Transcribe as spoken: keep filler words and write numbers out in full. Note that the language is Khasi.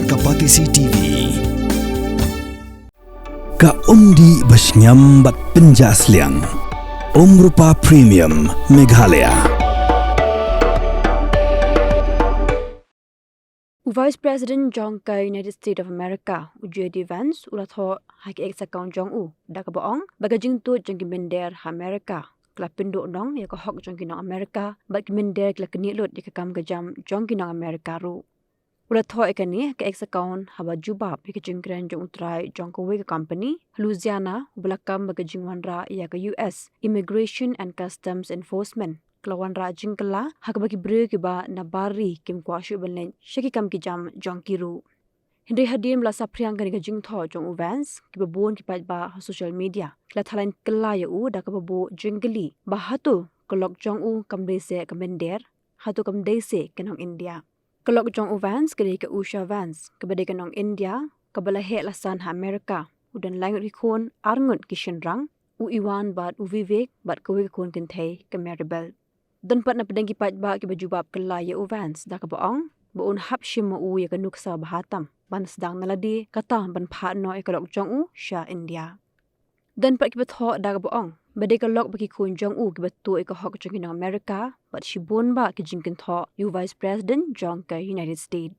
Ka Patisi T V. Ka umdih ba shngiam bad pynjah sliang. Umrupa Premium Meghalaya. U Vice President jong ka United States of America, u J D Vance, u la thoh ha ka X account jong u da kaba ong ba ka jingtuid jong ki mynder ha America ka la pynduh nong ïa ka hok jong ki nong America bad ki mynder ki la kynieh lut ïa ka kam ka jam jong ki nong America ruh. U la thoh ïa kane ha ka X account haba jubab ïa ka jingkren jong u trai jong kawei ka company ha Louisiana uba la kam bad ka jingwanrah ïa ka U S Immigration and Customs Enforcement, ka la wanrah jingkylla ha kaba ki briew kiba na bar ri kim kwah shuh ban leit sha ki kam ki jam jong ki ruh. Hynrei hadien ba la saphriang kane ka jingthoh jong u Vance, kiba bun ki paidbah ha social media ki la thalan kylla ïa u da kaba buh jingkylli ba hato ka lok jong u kam dei seh ka mynder, hato kam dei seh ka nong India. Ka lok jong u Vance ka dei ka Usha Vance, kaba dei ka nong India kaba la heh la san ha America. U don lai ngut ki khun, ar ngut ki shynrang, u Ewan bad u Vivek bad kawei ka khun kynthei, ka Maribel. Don pat na pdeng ki paidbah kiba jubab kylla ïa u Vance da kaba ong ba un hap shim ma u ïa ka nuksa ba ha tam ban sdang na lade, kata ban phah noh ïa ka lok jong u sha India. Don pat kiba thoh da kaba ong ba dei ka lok ba ki khun jong u kiba tuh ïa ka hok jong ki nong America bad shibun bah ki jingkynthoh ïa u Vice President jong ka United States.